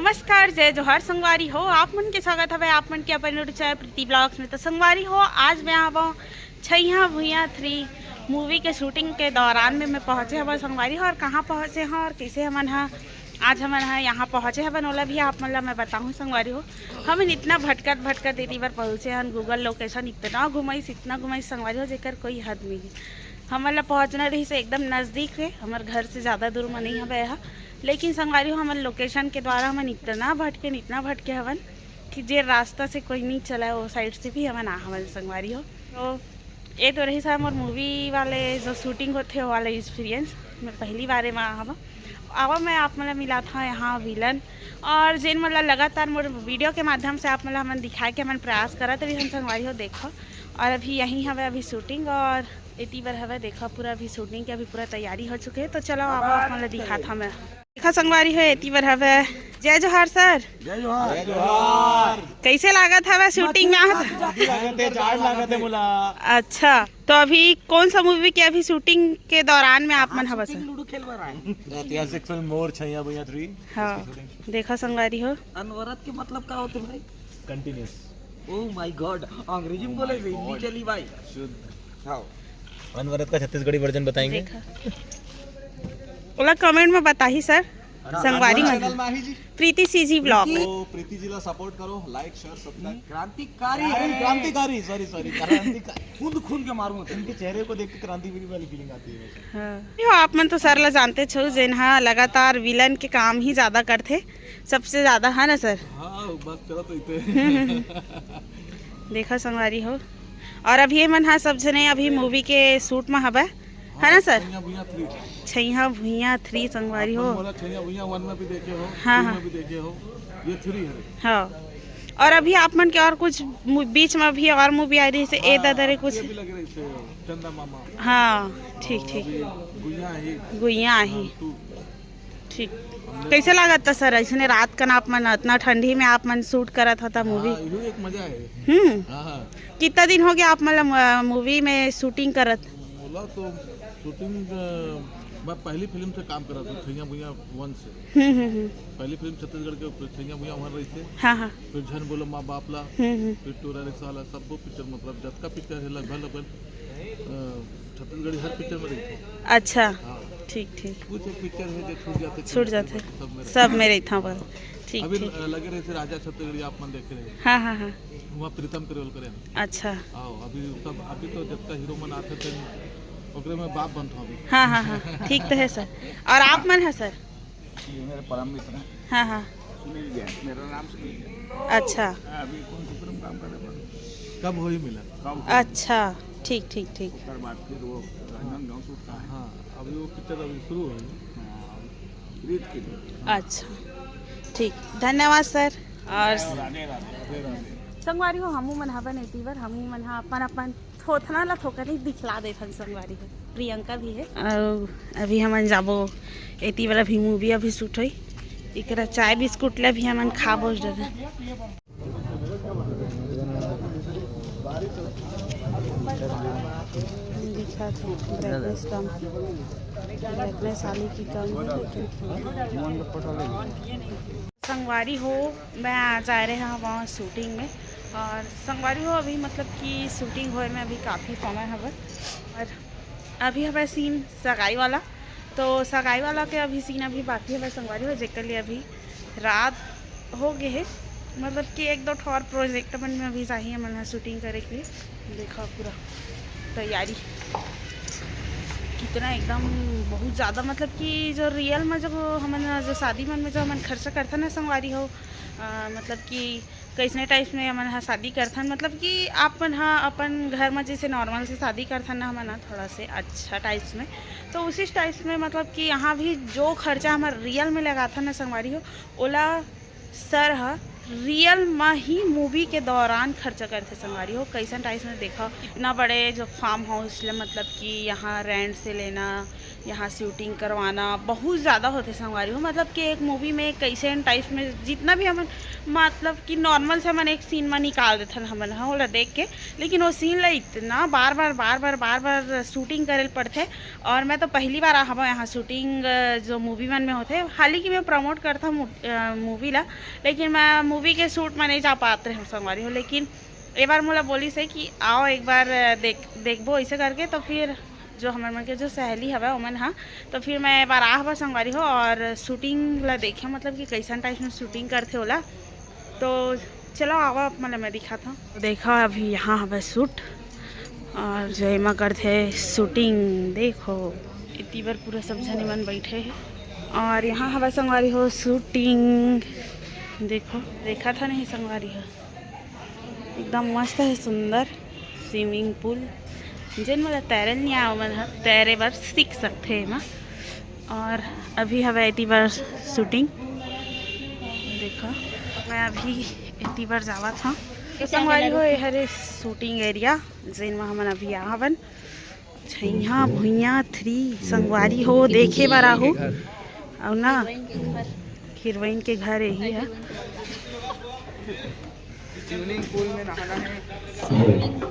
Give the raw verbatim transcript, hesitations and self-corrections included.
नमस्कार, जय जोहार संगवारी हो, आप मन के स्वागत हवे आप मन के अपन YouTube चैनल प्रीति ब्लॉग्स में। तो संगवारी हो, आज मैं आवा हूँ छैया भुइया थ्री मूवी के शूटिंग के दौरान में मैं पहुँचे हवा संगवारी हो, और कहाँ पहुँचे हवा और कैसे हमन हा आज हमन हा यहाँ पहुँचे हवन, ओला भी आप मन ला मैं बताहूँ संगवारी हो। हमन इतना भटकत भटकत एती बर पहुँचे हन, Google location इतना घुमाइस, इतना घुमाइस संगवारी हो, जेकर कोई हद नहीं। हमन ला पहुँचना रहिस एकदम नजदीक रे, हमर घर से ज़्यादा दूर में नहीं हवे हा, लेकिन संगवारी हो, हमन location के द्वारा हमन इतना भटके, इतना भटके हवन कि जे रास्ता से कोई नहीं चला, वो side से भी हमन आ हवन संगवारी हो। तो ये तो रहिस हमर मूवी वाले जो शूटिंग होथे, वो वाला एक्सपीरियंस। मैं पहली बार एमा आ हवा। आवा, मैं आप मन ला मिलात हव यहाँ विलन, और जेन मन ला लगातार मोर वीडियो के माध्यम से आप मन ला हमन दिखाए के हमन प्रयास करत रही हम संगवारी हो, देखो। और अभी यहीं हवे अभी शूटिंग, और एती बर हवे, देखो, पूरा अभी शूटिंग के अभी पूरा तैयारी हो चुके हे। तो चलो, आवा, आप मन ला दिखात हव मैं। देखा संगवारी हो, एती बर हवे। जय जोहार सर। जय जोहार। जय जोहार। कैसे लागत हवे शूटिंग में? लागत हे, जाड़ लागत हे मोला। अच्छा, तो अभी कौन सा मूवी के अभी शूटिंग के दौरान में आप मन हवा सर? लूडो खेल बर आए। ऐतिहासिक फिल्म मोर छैया भुइया थ्री। हाँ, देखा संगवारी हो। अनवरत के मतलब का होथे भाई? कंटिन्यूअस। Oh my God, अंग्रेजी में बोले, हिंदी चली भाई। शुद्ध। हाँ। अनवरत का छत्तीसगढ़ी वर्जन बताएंगे। देखा। ओला कमेंट में बताही सर। संगवारी मन। चैनल में आही जी। प्रीति सीजी ब्लॉग। तो प्रीति जी ला सपोर्ट करो, लाइक, शेयर, सब्सक्राइब। क्रांतिकारी। क्रांतिकारी, सॉरी, सॉरी, क्रांतिकारी। खून खून के मारूं। इनके चेहरे को देख के क्रांतिवीर वाली फीलिंग आती है वैसे। हाँ। यो, आप मन तो सर ला जानते छो, जेन हा लगातार विलन के काम ही ज्यादा करथे, सबसे ज्यादा, है ना सर? हाँ, बस चलो तो इतने। देखा संगवारी हो, और अभी ये मन हा सब जने अभी मूवी के शूट में हवय, है ना सर? छैया भुइया थ्री। छैया भुइया थ्री संगवारी हो। आप मन मोला छैया भुइया वन में भी देखे हो, हाँ, टू हाँ। में भी देखे हो, ये थ्री है। हाँ, और अभी आप मन के और कुछ मू-, बीच में अभी और मूवी आई रही से ए हाँ, दादा रे कुछ। ये भी लग रही से चंदा मामा। हाँ, ठीक, और ठीक। अभी गुइया ही। गुइया ही। हाँ, टू। ठीक। कैसे लागत था सर, ऐसने रात कन आप मन इतना ठंडी में आप मन शूट करत होता मूवी? हाँ, इहो एक मजा है। हम्म। हाँ, हाँ। कितना दिन हो गया आप मतलब, अ, मूवी में शूटिंग करत? बोला तो शूटिंग, अ, मैं पहली फिल्म से काम कर रहा था, छैया भुइया वन से। हम्म, हम्म, हम्म। पहली फिल्म छत्तीसगढ़ के ऊपर छैया भुइया वन रही थे। हाँ, हाँ। फिर झन बोलो माँ बाप ला, हम्म, हम्म। फिर टूरा रिक्शा वाला, सब वो पिक्चर, मतलब जतका पिक्चर है लगभग, लगभग, अ, छत्तीसगढ़ी हर पिक्चर में रही थी। अच्छा। हाँ। ठीक, ठीक। कुछ एक पिक्चर है जो छूट जाते, छूट जाते। सब में रही। सब में रही था बस। ठीक, अभी ठीक। ल-, लगे रहे थे राजा छत्तीसगढ़ी, आप मन देखे रहे। हाँ, हाँ, हाँ। वहाँ प्रीतम करेवल करे। अच्छा। आओ, अभी सब, अभी तो जब तक हीरो मन आते थे, ओकरे में बाप बनता हूँ अभी। हाँ, हाँ, हाँ। ठीक तो है सर। और आप मन है सर? ये मेरे परम मित्र हैं। हाँ, हाँ। सुनील जैन, मेरा नाम सुनील जैन। अच्छा। हाँ, अभी कौन सी फिल्म काम कर रहे हैं? कब हुई मिलन। कब हुई? अच्छा, ठीक, ठीक, ठीक। ओकर बाद फिर वो रंजन गांव शूट का है। हाँ, अभी वो पिक्चर अभी शुरू हुई। हाँ, रीत के लिए। अच्छा, ठीक, धन्यवाद सर। और राधे राधे। राधे राधे। संगवारी हो, हमू मन हवन एती बर, हमू मन ह अपन अपन थोथना ला थोकन ही दिखला देथन संगवारी हो। प्रियंका भी है। अउ अभी हमन जाबो एती बर, अभी मूवी अभी शूट होई, एकरा चाय बिस्कुट ला भी हमन खाबो डरे। दिखत हे ब्राइटनेस कम, ब्राइटनेस आली की कम है, लेकिन संगवारी हो, मैं आज आए रहे हवा शूटिंग में। और संगवारी हो, अभी मतलब कि शूटिंग होए में अभी काफ़ी समय हवे, और अभी हवे सीन सगाई वाला, तो सगाई वाला के अभी सीन अभी बाकी हवे संगवारी हो, जेकर लिए अभी रात हो गए है। मतलब कि एक दो ठो और प्रोजेक्ट मन में अभी जाही हमन ह शूटिंग करे के लिए। देखा पूरा तैयारी कितना एकदम बहुत ज़्यादा, मतलब कि जो रियल में जो हमन ह, जो शादी मन में जो हमन खर्चा करथन ना संगवारी हो, अ, मतलब कि कैसने टाइप में हमन ह शादी करथन, मतलब कि आप मन ह अपन घर में जैसे नॉर्मल से शादी करथन ना हमन ह थोड़ा से अच्छा टाइप्स में, तो उसी टाइप्स में मतलब कि यहाँ भी जो खर्चा हमर रियल में लगाथन ना संगवारी हो, ओला सर ह रियल में ही मूवी के दौरान खर्चा करथे संगवारी हो। कैसन टाइप में देखा, इतना बड़े जो फार्म हाउस ले, मतलब कि यहाँ रेंट से लेना, यहाँ शूटिंग करवाना बहुत ज़्यादा होथे संगवारी हो। मतलब कि एक मूवी में कैसन टाइप में जितना भी हमन, मतलब कि नॉर्मल से हमन एक सीन में निकाल देथन हमन ह ओला देख के, लेकिन वो सीन ला इतना बार बार बार बार बार बार शूटिंग करे ल पड़थे। और मैं तो पहली बार आहबो यहाँ शूटिंग, अ, जो मूवी मन में होथे, हालांकि मैं प्रमोट करता मूवी ला, लेकिन मैं मूवी के शूट में नहीं जा पात रहे संगवारी हो। लेकिन ए बार मोला बोलिस हे कि आओ एक बार, अ, देख देखबो ऐसे करके। तो फिर जो हमर मन के जो सहेली हवय ओमन हा, तो फिर मैं ए बार आहबो संगवारी हो और शूटिंग ला देखे, मतलब कि कैसन टाइप में शूटिंग करथे ओला। तो चलो आवा, आप मन ला मैं दिखात हूँ। देखा अभी यहाँ हवय शूट और जो एमा करथे शूटिंग। देखो एती बर पूरा सब झने मन बैठे हे और यहाँ हवय संगवारी हो शूटिंग। देखो देखा था नहीं संगवारी हो, एकदम मस्त है, सुंदर स्विमिंग पूल। जेन मन ला तैरे नहीं आए ओमन ह तैरे बर सीख सकथे एमा। और अभी हवय एती बर शूटिंग। देखो मैं अभी एती बर जावत हूँ। तो संगवारी हो, ये हरे शूटिंग एरिया जेन म हमन अभी आ हवन। छैया भुइया थ्री संगवारी हो देखे बर आहू। अउ ना हीरोइन के घर यही है। स्विमिंग पूल में नहाना है।